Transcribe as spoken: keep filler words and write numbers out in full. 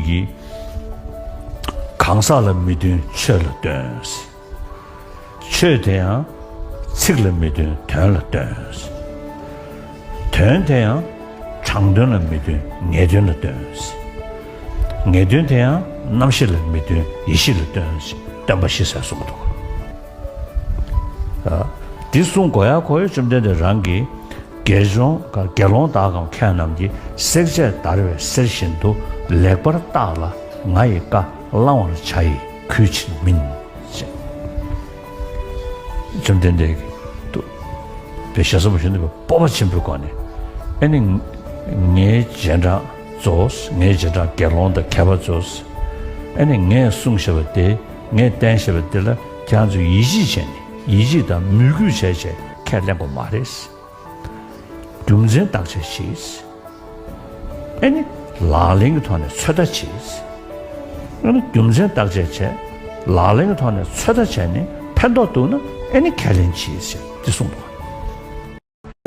ཀྱིས། གང་ཟག་ལ་མི་སྟོན་ཆོས་ལ་སྟོན། ཆོས་དེ་ཡང་ཚིག་ལ་མི་སྟོན་དོན་ལ་སྟོན། དོན་དེ་ཡང་དྲང་དོན་ལ་མི་སྟོན་ངེས་དོན་ལ་སྟོན། ངེས་དོན་དེ་ཡང་རྣམ་ཤེས་ལ་མི་སྟོན་ཡེ་ཤེས་ལ་སྟོན། སྟོན་པ་བཞི་ཟེར་གསུངས་འདུག་ཨ། འདི་གསུང་དགོས་ཡ་ཁོ་བོ་བཅོམ་ལྡན་འདས་རང་གིས། དགེ་སློང་དགེ་སློང་དག་གམ་མཁས་རྣམས་ཀྱིས། བསྲེག་བཅད་བརྡར་བའི་གསེར་བཞིན་དུ། ལེགས་པར་བརྟགས་ལ་ང་ཡི་བཀའ། བླང་བར་བྱ་ཡི་གུས་ཕྱིར་མིན། ཅེས། བཅོམ་ལྡན་འདས་ཀྱིས་དཔེ་ཞེ་ས་མ་ཞུ་ནས་སྤོབས་པ་ཆེན་པོའི་སྒོ་ནས། ཨ་ནི་ངའི་རྗེས་འབྲང་ཚོ། ངའི་རྗེས་འབྲང་དགེ་སློང་དང་མཁས་པ་ཚོ། ཨ་ནི་ངས་གསུངས་བཞག་པ་དེ། ངས་བསྟན་བཞག་པ་དེ་ལ་ཁྱེད་རང་ཚོས་ཡིད་ཆེས་བྱས་ནས། ཡིད་ཆེས་དང་མོས་གུས་བྱས་བྱས་ཁས་ལེན་དགོས་མ་རེད། རྒྱུ་མཚན་བརྟག་དཔྱད་བྱེད། ཨ་ནི་ལག་ལེན་གྱི་ཐོག་ནས་ཚོད་ལྟ་བྱེད། ཨ་ནི་རྒྱུ་མཚན་བརྟག་དཔྱད་བྱས། ལག་ལེན་གྱི་ཐོག་ནས་ཚོད་ལྟ་བྱས་ནས་ཕན་ཐོགས་འདུག་ན་ཨ་ནི་ཁས་ལེན་བྱེད་ཅེས་འདི་གསུངས་འདུག